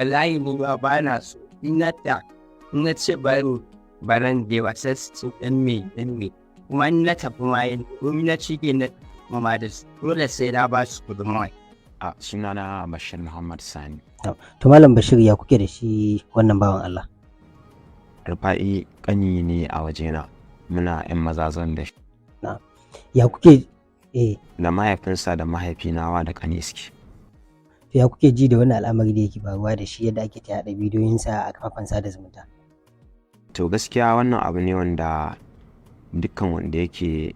Wallahi ni ba ba na so. In na ta in na ce bari baran je ba, sai su ce dan me, dan me. Kuma in na tafi ma, in na cike na mama da su, dole sai na ba su kudin mai. A sunana Bashir Muhammad Sani. To, Malam Bashir, ya kuke da shi wannan bawan Allah? Rufa'i ƙani ne a wajena. Muna 'yan mazazan da shi. Ya kuke eh? Da mahaifinsa da mahaifina wa da ƙani suke. To, ya kuke ji da wannan al'amari da yake faruwa da shi, yadda ake ta yaɗa bidiyoyinsa a kafafen sada zumunta? To, gaskiya wannan abu ne wanda dukkan wanda yake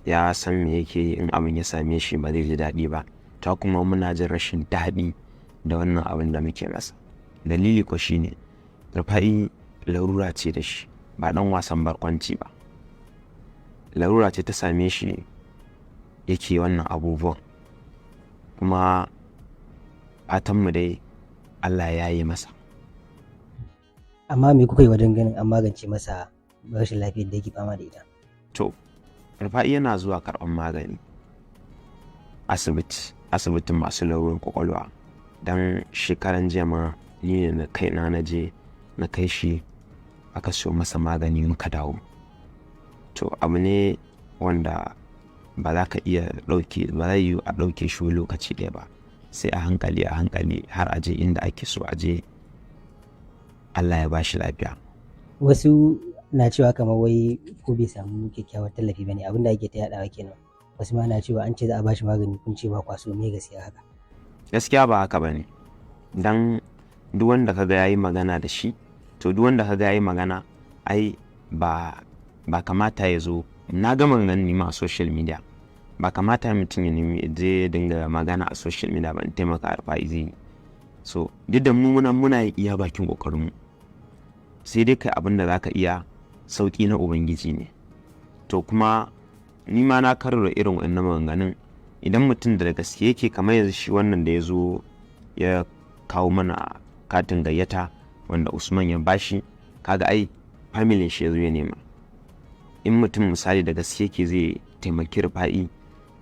ya san me yake yi, in abin ya same shi ba zai ji daɗi ba. Ta kuma muna jin rashin daɗi da wannan abin da muke masa. Dalili ko shine Rufa'i larura ce da shi, ba ɗan wasan barkwanci ba. Larura ce ta same shi yake wannan abubuwan. Kuma fatanmu dai Allah ya yi masa. Amma me kuka yi wajen ganin an magance masa rashin lafiyar da yake fama da ita? To, Rufa'i yana zuwa karɓar magani asibiti, asibitin masu larurar kwakwalwa. Don shekaran jiya ma ni ne na kaina na je na kai shi, aka siyo masa magani, muka dawo. To, abu ne wanda ba za ka iya ɗauke ba, zai yiwu a ɗauke shi lokaci ɗaya ba. Sai a hankali a hankali har a je inda ake so a je, Allah ya ba shi lafiya. Wasu na cewa kamar wai ko bai samu kyakkyawar tallafi ba ne, abin da ake ta yaɗawa kenan. Wasu ma na cewa an ce za a bashi magani, kun ce ba kwa so. Me gaskiya haka? Gaskiya ba haka ba ne. Don duk wanda ka ga ya yi magana da shi, to duk wanda ka ga ya yi magana ai ba kamata ya zo. Na gama ganin ma a social media, ba kamata mutum ya nemi je ya dinga magana a social media ba in taimaka Rufa'i zai yi. So duk da mu muna yin iya bakin ƙoƙarinmu, sai dai kai abin da za ka iya, sauƙi na Ubangiji ne. To, kuma ni ma na karra irin wannan maganganun. Idan mutum da gaske yake, kamar yanzu shi wannan da ya zo ya kawo mana katin gayyata wanda Usman ya bashi, kaga ai familin shi ya zo ya nema. In mutum misali da gaske yake zai taimaki Rufa'i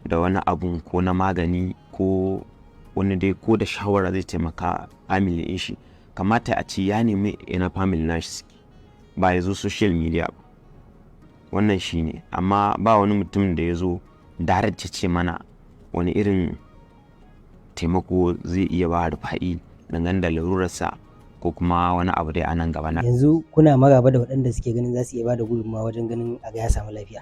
da wani abun, ko na magani ko wani dai, ko da shawara zai taimaka family ɗin shi, kamata a ce ya nemi ina family nashi suke, ba ya zo social media ba. Wannan shi ne. Amma ba wani mutum da ya zo direct ya ce mana wani irin taimako zai iya ba Rufa'i dangane da larurarsa ko kuma wani abu dai a nan gaba na. Yanzu kuna maraba da waɗanda suke ganin za su iya bada gudunmawa wajen ganin a ga ya samu lafiya?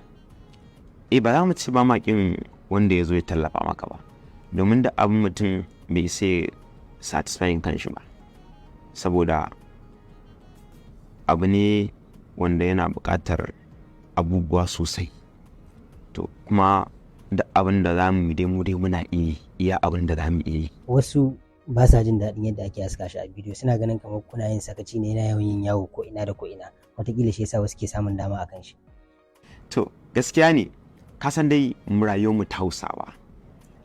Eh, ba za mu ci ba ma kin wanda ya zo ya tallafa maka ba, domin da abin mutum bai sai satisfying kanshi ba, saboda abu ne wanda yana buƙatar abubuwa sosai. To, kuma da abin da za mu yi dai, mu dai muna iya iya abin da za mu iya yi. Wasu ba sa jin daɗin yadda ake haska shi a bidiyo, suna ganin kamar kuna yin sakaci ne, yana yawan yin yawo ko ina da ko ina, wataƙila shi yasa wasu ke samun dama akan shi. To, gaskiya ne. Ka san dai rayuwar mu ta Hausawa,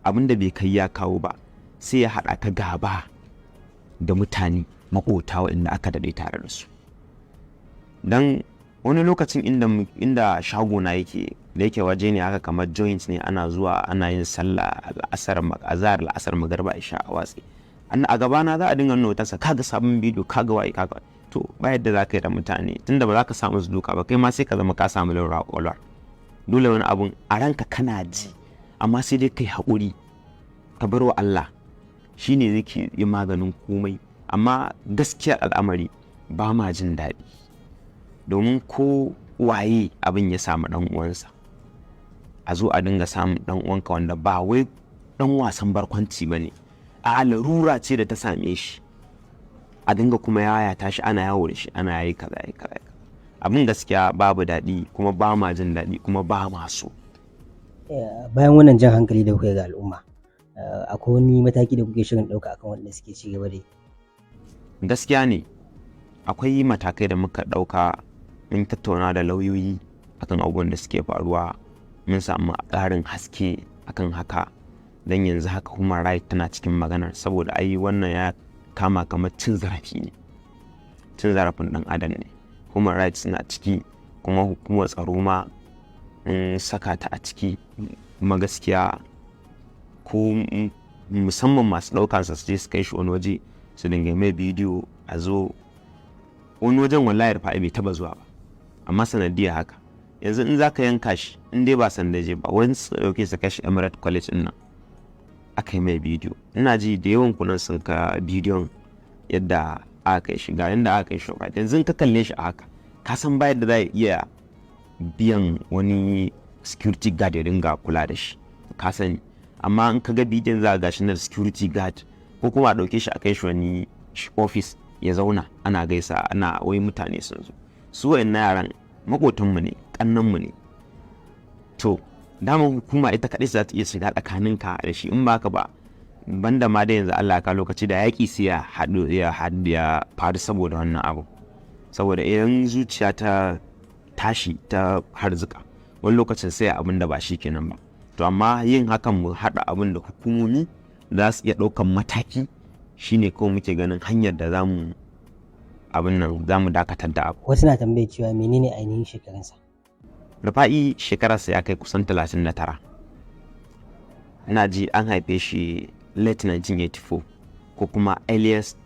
abin da bai kai ya kawo ba sai ya haɗa ka gaba da mutane maƙota waɗanda aka daɗe tare da su. Don wani lokacin inda shagona yake, da yake waje ne haka kamar joint ne, ana zuwa ana yin sallah al'asar, azhar, al'asar, magarba, isha, a watsi. A gabana za a dinga nuna sa, kaga sabon bidiyo, kaga waye, kaga. To, ba yadda za ka yi da mutane, tunda ba za ka samu su duka ba, kai ma sai ka zama ka samu laura kwakwalwar. Dole wani abun a ranka kana ji, amma sai dai kai haƙuri ka bar wa Allah, shi ne zai yi maganin komai. Amma gaskiyar al'amari ba ma jin daɗi, domin ko waye abin ya samu ɗan uwansa, a zo a dinga samun ɗan uwanka wanda ba wai ɗan wasan barkwanci ba ne, a larura ce da ta same shi, a dinga kuma yaya tashi, ana yawo da shi, ana yi kaza, yi kaza. Abin gaskiya babu daɗi, kuma ba ma jin daɗi, kuma ba ma so. Bayan wannan jan hankali da kuka yi ga al'umma, akwai wani mataki da kuke shirin ɗauka akan wanda suke ci gaba da Gaskiya ne, akwai matakai da muka ɗauka. Mun tattauna da lauyoyi akan abubuwan da suke faruwa, mun samu ƙarin haske akan haka. Don yanzu haka human right tana cikin maganar, saboda ai wannan ya kama kamar cin zarafi ne, cin zarafin ɗan adam ne. Human rights na ciki, kuma hukumar tsaro ma in saka ta a ciki. Kuma gaskiya ko musamman masu ɗaukansa su je su kai shi wani waje. Su dinga mai bidiyo a zo wani wajen. Wallahi Rufa'i bai taba zuwa ba, amma sanadiyar haka yanzu in za ka yanka shi, in dai ba sandaje ba, wani su ɗauke su kashi Emirate College ɗin nan, aka yi mai bidiyo. Ina ji da yawan kunan sun ka bidiyon yadda aka kai shi, ga yadda aka kai shi. Yanzu in ka kalle shi a haka, ka san ba yadda za a iya biyan wani security guard ya dinga kula da shi, ka sani. Amma in ka ga bidiyon, za a ga shi na security guard, ko kuma a ɗauke shi a kai shi wani office ya zauna, ana gaisa, ana wai mutane sun zo. Su wa'annan yaran makotanmu ne, ƙannanmu ne. To daman hukuma ita kaɗai za ta iya shiga tsakaninka da shi. In baka ba, banda ma da yanzu Allah ka lokaci da yaƙi sai ya haɗu, ya haɗu, ya faru saboda wannan abu. Saboda idan zuciya ta tashi ta harzuka, wani lokacin sai abin da ba shi kenan ba. To amma yin hakan, mu haɗa abin da hukumomi za su iya ɗaukan mataki, shine kawai muke ganin hanyar da za mu abin nan, za mu dakatar da abu. Wasu na tambayar cewa menene ainihin shekarunsa? Rufa'i shekararsa ya kai kusan 39. Ina ji an haife shi late 1984 ko kuma earliest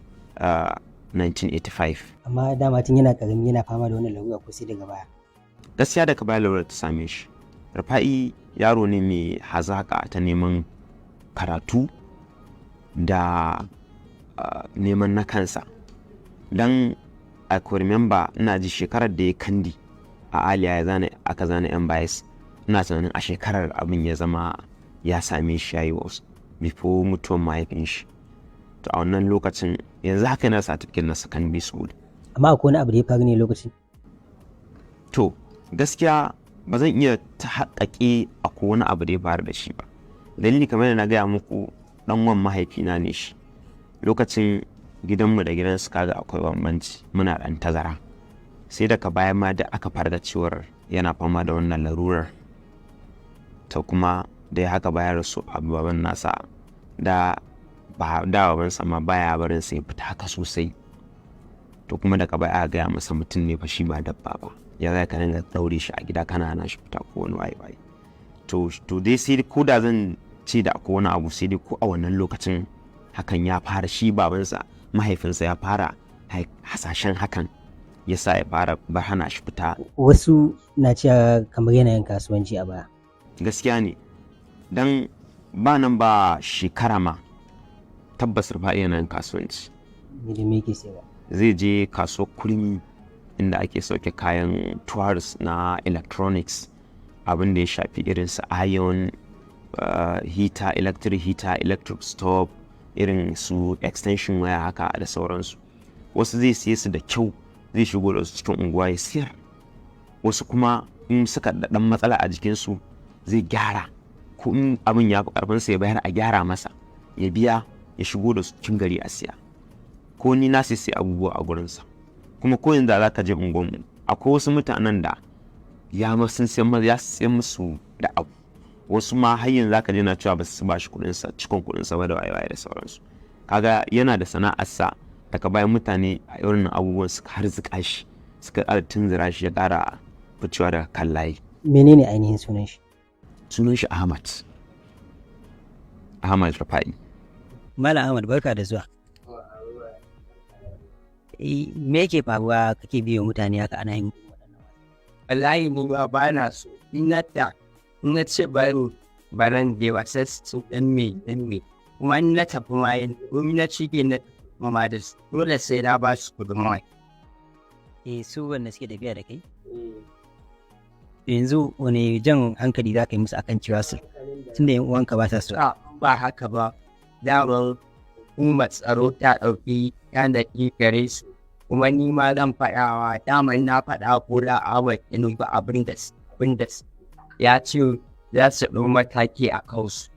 1985. Amma dama tun yana karami yana fama da wannan larura, ko sai daga baya? Gaskiya daga baya larura ta same shi. Rufa'i yaro ne mai hazaka ta neman karatu da neman na kansa. Don I could remember, ina ji shekarar da ya kandi a Aliya ya zana, aka zana yan bias, ina tunanin a shekarar abin ya zama ya same shi, ya yi wasu before mutuwar mahaifin shi. To a wannan lokacin, yanzu haka yana certificate na secondary school. Amma akwai wani abu da ya faru ne lokacin? To gaskiya ba zan iya ta haƙaƙe akwai wani abu da ya faru da shi ba. Dalili, kamar da na gaya muku, ɗan wan mahaifina ne shi. Lokacin gidanmu da gidansu kaga akwai bambanci, muna ɗan tazara. Sai daga baya ma da aka farga cewar yana fama da wannan larurar. To kuma da ya haka bayar rasu a baban nasa, da ba da babansa ma baya barin sa ya fita haka sosai. To kuma daga baya aka gaya masa mutum ne fa shi, ba dabba ba, ya zai ka dinga daure shi a gida kana hana shi fita ko wani waye waye. To dai sai ko da zan ce da akwai wani abu, sai dai ko a wannan lokacin hakan ya fara, shi babansa, mahaifinsa ya fara hasashen hakan, ya sa ya fara bar hana shi fita. Wasu na cewa kamar yanayin kasuwanci a baya. Gaskiya ne, don ba nan ba shekara ma, tabbas Rufa'i yana yin kasuwanci. Me da me yake sayarwa? Zai je kasuwar Kurmi inda ake sauke kayan tools na electronics, abin da ya shafi irin su iron, heater, electric heater, electric stove, irin su extension waya haka da sauransu. Wasu zai siye su da kyau, zai shigo da su cikin unguwa ya siyar. Wasu kuma in suka da ɗan matsala a jikinsu zai gyara, ko in abin ya fi ƙarfinsa ya bayar a gyara masa, ya biya, ya shigo da su cikin gari a siya. Ko ni na sai abubuwa a gurinsa. Kuma ko yanzu za ka je unguwanmu, akwai wasu mutanen da ya ma sun siyan, ya siyan musu da abu. Wasu ma har yanzu zaka je na cewa ba su ba shi kuɗinsa, cikon kuɗinsa ba, da waye waye da sauransu. Kaga yana da sana'arsa. Daga bayan mutane a irin abubuwan suka harzuka shi, suka ƙara tunzura shi, ya ƙara ficewa daga kan layi. Menene ainihin sunan shi? Sunan shi Ahmad, Ahmad Rafa'i. Malam Ahmad, barka da zuwa. Me yake faruwa kake biyo mutane haka ana yin? Wallahi ni ba, ba na so. In na ce bari baran je ba, sai su dan me dan me. Kuma in na tafi ma, in na cike na tafi ma da su, dole sai na ba su kudin mai. Eh, su wanda suke tafiya da kai yanzu, wani jan hankali za ka yi musu akan cewa su, tunda yan uwanka ba sa so? A ba haka ba, daman hukumar tsaro ta ɗauki tanadi gare su. Kuma ni ma zan faɗawa, daman na faɗa ko da Ahmad Tinubu abin da ya ce za su ɗau mataki a kansu.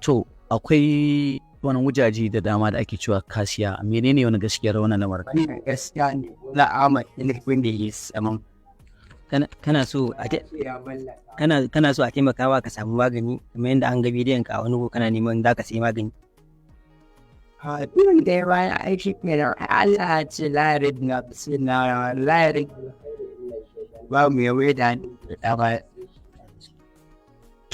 To akwai wani wujaji da dama da ake cewa kasiya, menene wani gaskiyar wannan lamarin? Wannan gaskiya ne, Bola Ahmad Tinubu ne ya saman. Kana so a Ya mallaka. Kana so a taimakawa ka samu magani, kamar yadda an ga bidiyon ka a wani gu kana neman za ka sayi magani? A duk da ya bayan aiki kenan, Allah ya ce la na bismillah la ba mu yawai da ba.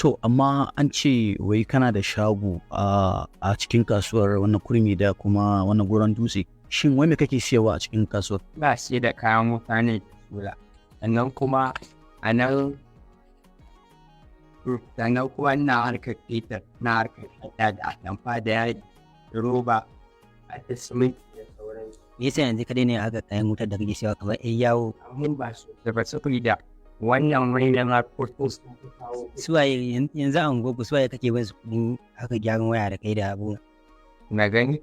To amma an ce wai kana da shago a cikin kasuwar wannan Kurmi da kuma wannan Goron Dutse. Shin wai me kake siyarwa a cikin kasuwar? Ba sai da kayan wuta ne da sula. Sannan kuma a nan, sannan kuma ina harkar fetur, na harkar shadda da atamfa da yadi, roba, da siminti da sauransu. Me yasa yanzu ka daina haka kayan wutar da kake siyawa kamar yan yawo? Amma ba su da ba, saboda wannan rainin harkokin sun fi kawo. Suwaye yanzu a unguwarku, suwaye kake bin su kuɗin haka gyaran waya da kai da abu? Na gani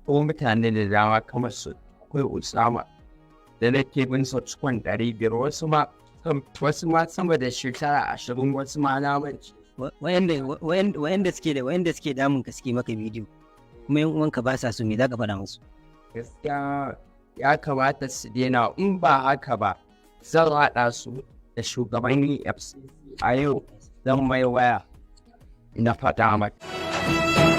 ko mutane da dama, kamar su akwai Usama da nake bin sa cikon 500, wasu ma sama da shekara 20, wasu ma na mance. Wayanda suke damun ka, suke maka bidiyo, kuma yan uwanka ba sa so, me za ka faɗa musu? Gaskiya ya kamata su daina. In ba haka ba, zan haɗa su da shugaban EFCC. A yau zan mai waya na faɗa mata.